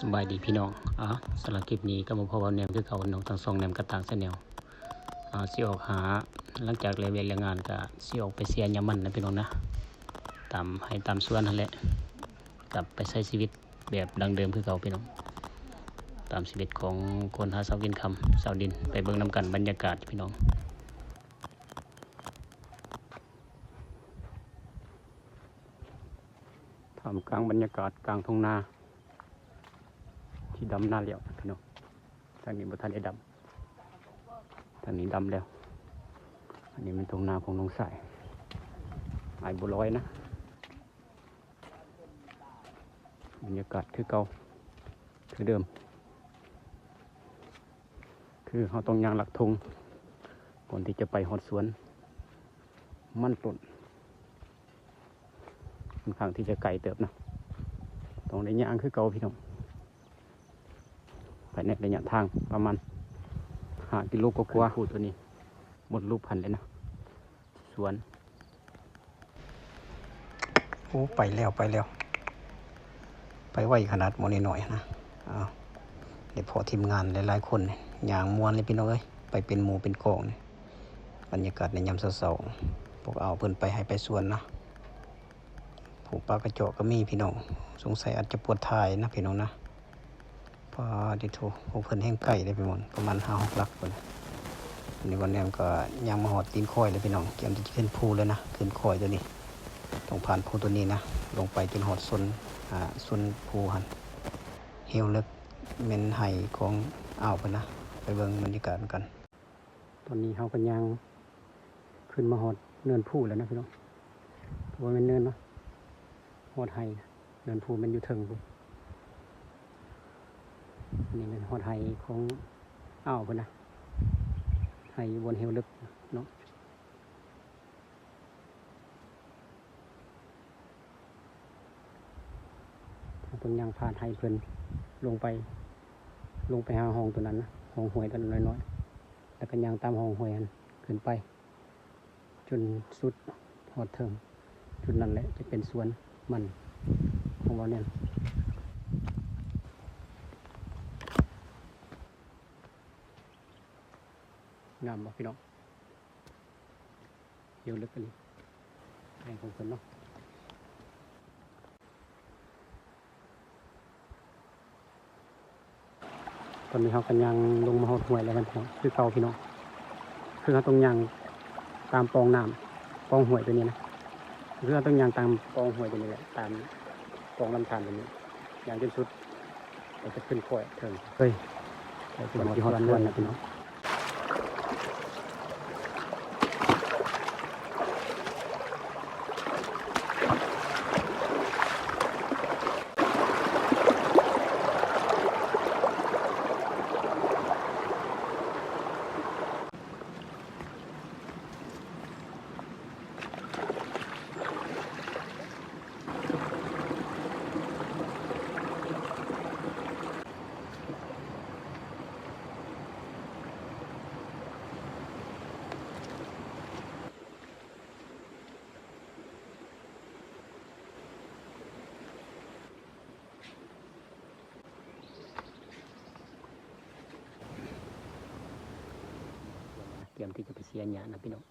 ສະບາຍດີພີ່ນ້ອງ ອາ ສຳລັບຄລິບນີ້ກໍມາພົບກັບແນມຄືເກົ່າເນາະ ທາງຊ່ອງແນມກະຕ່າງແຊນແນວ ອາ ຊິອອກຫາ ຫຼັງຈາກເລີກວຽກເລີກງານກໍຊິອອກໄປເສຍຫຍ້າມັນນະພີ່ນ້ອງນະ ຕາມໄຮ່ຕາມສວນຫັ້ນແຫຼະ ກັບໄປໃຊ້ຊີວິດແບບດັ້ງເດີມຄືເກົ່າພີ່ນ້ອງ ຕາມຊີວິດຂອງຄົນຫາເຊົ້າກິນຄ່ຳ ຊາວດິນ ໄປເບິ່ງນຳກັນບັນຍາກາດພີ່ນ້ອງ. ທ່າມກາງບັນຍາກາດກາງທົ່ງນາ ທີ່ດຳນາແລ້ວພີ່ນ້ອງ ທາງນີ້ບໍ່ທັນໄດ້ດຳ ທາງນີ້ດຳແລ້ວ ອັນນີ້ແມ່ນທົ່ງນາຂອງໜອງຊາຍ ອ້າຍບົວລອຍນະ. ບັນຍາກາດຄືເກົ່າ ຄືເດີມ ຄືເຮົາຕ້ອງຍ່າງລັກທົ່ງ ກ່ອນທີ່ຈະໄປຮອດສວນມັນຕົ້ນ ຂ້ອນຂ້າງທີ່ຈະໄກເຕີບນະ ຕ້ອງໄດ້ຍ່າງຄືເກົ່າພີ່ນ້ອງ ພາຍໃນໄລຍະທາງປະມານຫ້າກິໂລກວ່າໆ ພູຕົວນີ້ ໝົດລູກພັນເລີຍນະ ສວນ ໂອ້ ໄປແລ້ວ ໄປແລ້ວ ໄປໄວຂະໜາດໝູ່ນ້ອຍໆນະ ອ້າວ ໄດ້ພໍ້ທີມງານຫຼາຍໆຄົນ ຍ່າງມ່ວນເລີຍພີ່ນ້ອງເອີຍ ໄປເປັນໝູ່ເປັນກອງນີ້ ບັນຍາກາດໃນຍາມເຊົ້າໆ ພວກອາວເພິ່ນໄປໄຮ່ໄປສວນນະ ຜູ້ປາກະເຈາະກໍມີພີ່ນ້ອງ ສົງໄສອາດຈະປວດຖ່າຍນະພີ່ນ້ອງນະ. ປາດຕິໂທ ໂອ້ ເພິ່ນແຮ່ງໄກເດ້ພີ່ນ້ອງ ປະມານຫ້າຫົກຫຼັກພຸ້ນ ອັນນີ້ບ່າວແນມກໍຍ່າງມາຮອດຕີນຄອຍແລ້ວພີ່ນ້ອງ ກຽມທີ່ຈະຂຶ້ນພູແລ້ວນະ ຂຶ້ນຄອຍຕົວນີ້ ຕ້ອງຜ່ານພູຕົວນີ້ນະ ລົງໄປຈົນຮອດຊົນ ອ່າ ຊົນພູຫັ້ນ ເຫວເລິກ ແມ່ນໄຮ່ຂອງອາວເພິ່ນນະ ໄປເບິ່ງບັນຍາກາດນຳກັນ. ຕອນນີ້ເຮົາກໍຍ່າງຂຶ້ນມາຮອດເນີນພູແລ້ວນະພີ່ນ້ອງ ບໍ່ແມ່ນເນີນເນາະ ຮອດໄຮ່ ເນີນພູແມ່ນຢູ່ເທິງພຸ້ນ ນີ້ແມ່ນຮອດໄຮ່ຂອງອາວເພິ່ນນະ ໄຮ່ຢູ່ບ່ອນເຫວເລິກເນາະ. ເຮົາຕ້ອງຍ່າງຜ່ານໄຮ່ເພິ່ນ ລົງໄປ ລົງໄປຫາຮ່ອງຕົວນັ້ນນະ ຮ່ອງຫ້ວຍຕົວນັ້ນນ້ອຍໆ ແລ້ວກໍຍ່າງຕາມຮ່ອງຫ້ວຍຫັ້ນຂຶ້ນໄປ ຈົນສຸດຮອດເທິງ ຈຸດນັ້ນແຫຼະຈະເປັນສວນມັນຂອງບ່າວແນມ. ງາມບໍ່ພີ່ນ້ອງ? ເຫວເລິກອີ່ຫຼີ ໄຮ່ຂອງເພິ່ນເນາະ. ຕອນນີ້ເຮົາກໍຍ່າງລົງມາຮອດຫ້ວຍແລ້ວນະພີ່ນ້ອງ ຄືເກົ່າພີ່ນ້ອງ ຄືເຮົາຕ້ອງຍ່າງຕາມປ່ອງນ້ຳ ປ່ອງຫ້ວຍຕົວນີ້ນະ ຄືເຮົາຕ້ອງຍ່າງຕາມປ່ອງຫ້ວຍຕົວນີ້ແຫຼະ ຕາມປ່ອງລຳທານຕົວນີ້ ຍ່າງຈົນສຸດ ກໍຈະຂຶ້ນຄ້ອຍເຖິງ ເຮີ້ຍ ໄປຮອດສວນແລ້ວພີ່ນ້ອງ. ກຽມທີ່ຈະໄປເສຍຫຍ້ານະພີ່ນ້ອງ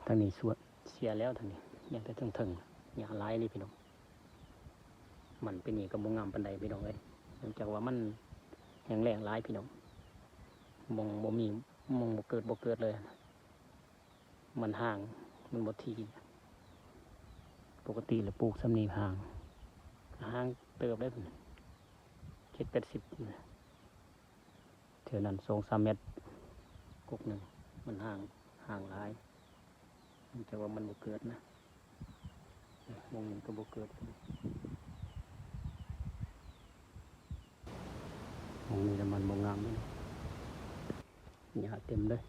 ທາງນີ້ສວນເສຍແລ້ວ ທາງນີ້ຍັງແຕ່ເທິງໆ ຫຍ້າຫຼາຍເລີຍພີ່ນ້ອງ. ມັນປີນີ້ກໍບໍ່ງາມປານໃດພີ່ນ້ອງເອີຍ ເນື່ອງຈາກວ່າມັນແຫ້ງແລ້ງຫຼາຍພີ່ນ້ອງ ມັນບໍ່ມີ ມັນບໍ່ເກີດ ບໍ່ເກີດເລີຍ ມັນຫ່າງ ມັນບໍ່ຖີ່ ປົກກະຕິແລ້ວປູກຊ່ຳນີ້ຫ່າງ ຫ່າງເຕີບເດ້ ເຈັດແປດສິບ ແຖວນັ້ນສອງສາມແມັດ ກົກໜຶ່ງ ມັນຫ່າງ ຫ່າງຫຼາຍ ເນື່ອງຈາກວ່າມັນບໍ່ເກີດນະ ໝ່ອງນີ້ກໍບໍ່ເກີດ ໝ່ອງນີ້ລະມັນບໍ່ງາມເດ້ ຫຍ້າເຕັມເລີຍ.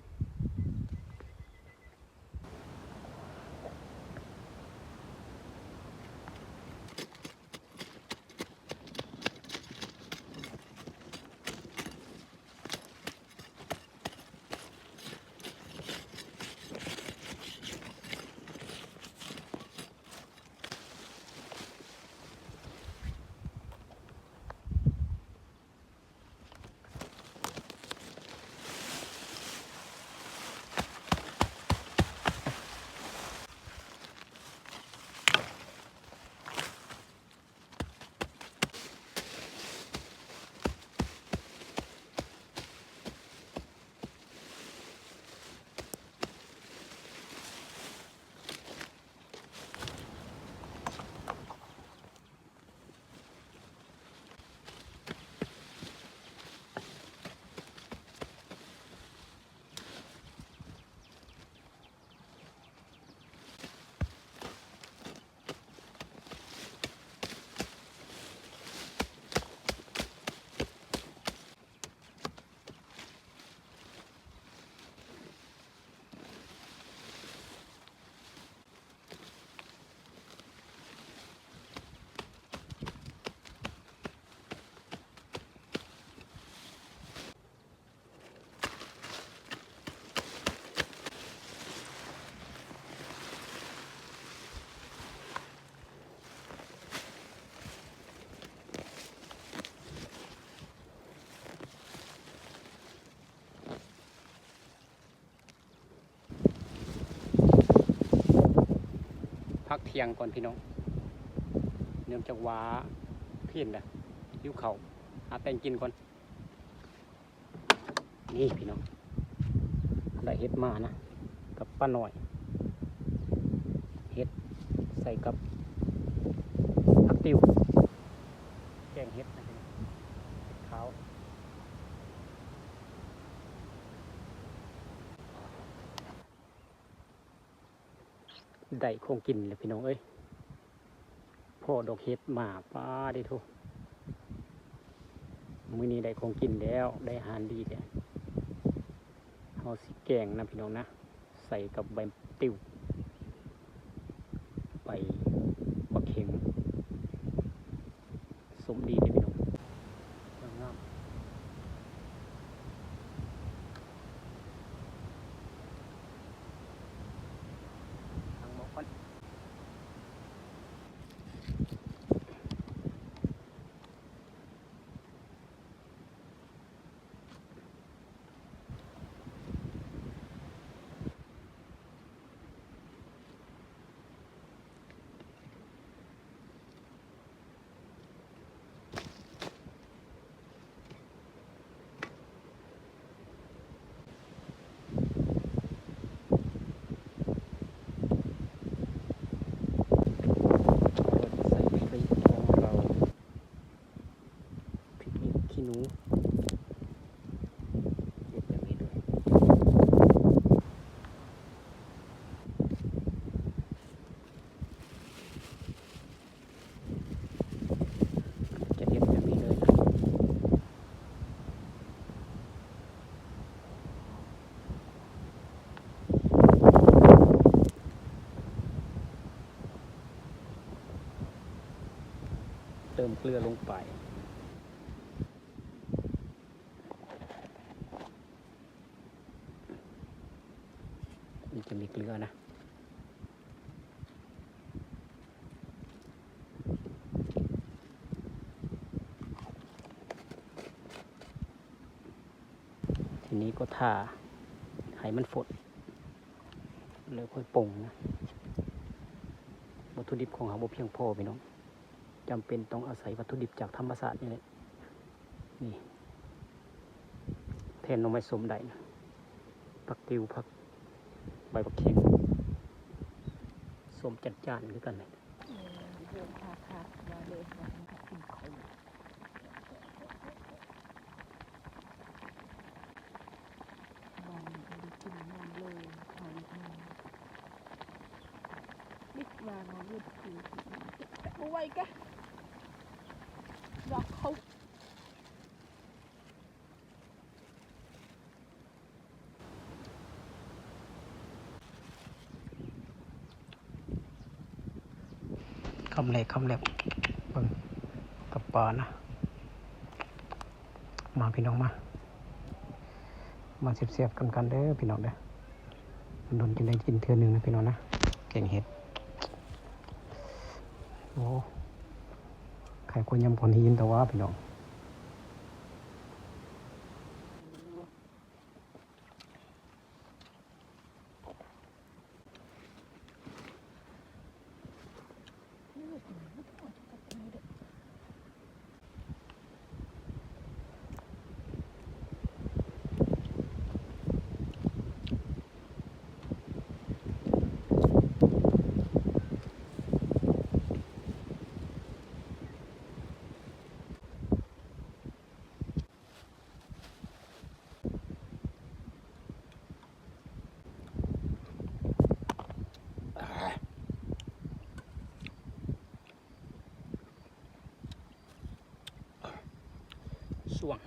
ໂ ທ່ຽງກ່ອນພີ່ນ້ອງ ເນື່ອງຈາກວ່າເພນລະ ຫິວເຂົ້າ ຫາແຕ່ງກິນກ່ອນ. ນີ້ພີ່ນ້ອງ ໄດ້ເຫັດມານະ ກັບປານ້ອຍ ເຫັດໃສ່ກັບຜັກຕິວ ແກງເຫັດນະ ເຫັດຂາວ. ໄດ້ຂອງກິນແລ້ວພີ່ນ້ອງເອີຍ ພໍດອກເຫັດມາ ປາດເດໂທ ມື້ນີ້ໄດ້ຂອງກິນແລ້ວ ໄດ້ອາຫານດີແລ້ວ. ເຮົາຊິແກງນະພີ່ນ້ອງນະ ໃສ່ກັບໃບຕິວ ໃບບັກເຂັງ. ສົ້ມດີເດ້ພີ່ນ້ອງ ງາມໆ ຕັ້ງໝໍ້ກ່ອນ. ໃສ່ໄປຂອງເຮົາ ພິກຂີ້ໜູ ເກັບແບບນີ້ເລີຍ ຈະເຮັດແບບນີ້ເລີຍນະ. ເຕີມເກືອລົງໄປ ມັນຈະມີເກືອນະ. ທີນີ້ກໍຖ້າໃຫ້ມັນຟົດ ແລ້ວຄ່ອຍປົງນະ. ວັດຖຸດິບຂອງເຮົາບໍ່ພຽງພໍພີ່ນ້ອງ ຈຳເປັນຕ້ອງອາໄສວັດຖຸດິບຈາກທຳມະຊາດນີ້ແຫຼະ. ນີ້ ແທນໜໍ່ໄມ້ສົ້ມໄດ້ນະ ຜັກຕິວ ຜັກ ໃບບັກເຂັງ ສົ້ມຈັດຈ້ານຄືກັນ. ບໍ່ໄຫວກະ ຢາກເຂົ້າ. ຄຳແລກ ຄຳແລກ ເບິ່ງກັບປານະ. ມາພີ່ນ້ອງມາ ມາແຊບໆ ນຳກັນເດີພີ່ນ້ອງເດີ. ດົນໆ ຈຶ່ງໄດ້ກິນເທື່ອໜຶ່ງນະພີ່ນ້ອງນະ ແກງເຫັດ. ໂອ້ ໄຄກວ່າຍຳກ້ອນຫີນແຕ່ວ່າພີ່ນ້ອງ. ສ່ວງ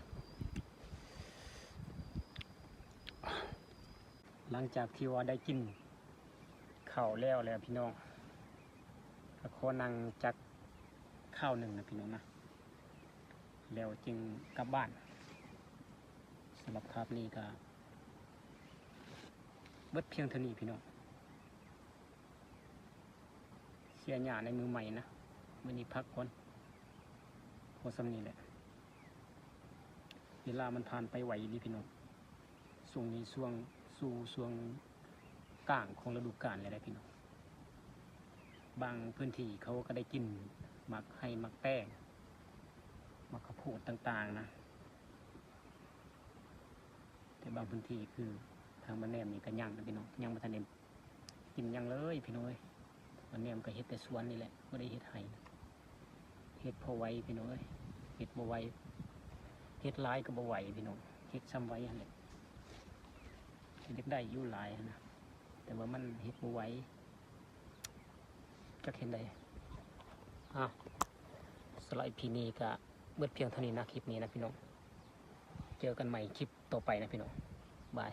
ຫຼັງຈາກທີ່ວ່າໄດ້ກິນເຂົ້າແລ້ວແຫຼະພີ່ນ້ອງ ກໍຂໍນັ່ງຈັກຄາວໜຶ່ງນະພີ່ນ້ອງນະ ແລ້ວຈຶ່ງກັບບ້ານ. ສຳລັບຄາບນີ້ກໍເບິດພຽງເທົ່ານີ້ພີ່ນ້ອງ. ເສຍຫຍ້າໃນມື້ໃໝ່ນະ ມື້ນີ້ພັກກ່ອນ ພໍສ່ຳນີ້ແຫຼະ. ເວລາມັນຜ່ານໄປໄວອີ່ຫຼີພີ່ນ້ອງ. ຊ່ວງນີ້ຊ່ວງ ສູ່ຊ່ວງກາງຂອງລະດູການແລ້ວເດ້ພີ່ນ້ອງ. ບາງພື້ນທີ່ເຂົາກໍໄດ້ກິນໝາກໄຮ່ໝາກແປ້ງ ໝາກເຂົ້າໂພດຕ່າງໆນະ ແຕ່ບາງພື້ນທີ່ຄືທາງບ້ານແນມນີ້ກໍຍັງນະພີ່ນ້ອງ ຍັງບໍ່ທັນໄດ້ກິນຫຍັງເລີຍພີ່ນ້ອງເອີຍ. ບ້ານແນມກໍເຮັດແຕ່ສວນນີ້ແຫຼະ ບໍ່ໄດ້ເຮັດໄຮ່ ເຮັດພໍໄຫວພີ່ນ້ອງເອີຍ ເຮັດບໍ່ໄຫວ ເຮັດຫຼາຍກໍບໍ່ໄຫວພີ່ນ້ອງ ເຮັດຊ່ຳໄຫວຫັ້ນແຫຼະ ກໍຢາກໄດ້ຢູ່ຫຼາຍຫັ້ນນະ ແຕ່ວ່າມັນເຮັດບໍ່ໄຫວ ຈັກເຮັດໃດ. ອ້າວ ສຳລັບອີພີນີ້ກໍໝົດພຽງເທົ່ານີ້ນະ ຄລິບນີ້ນະພີ່ນ້ອງ ເຈີກັນໃໝ່ຄລິບຕໍ່ໄປນະພີ່ນ້ອງ ບາຍ.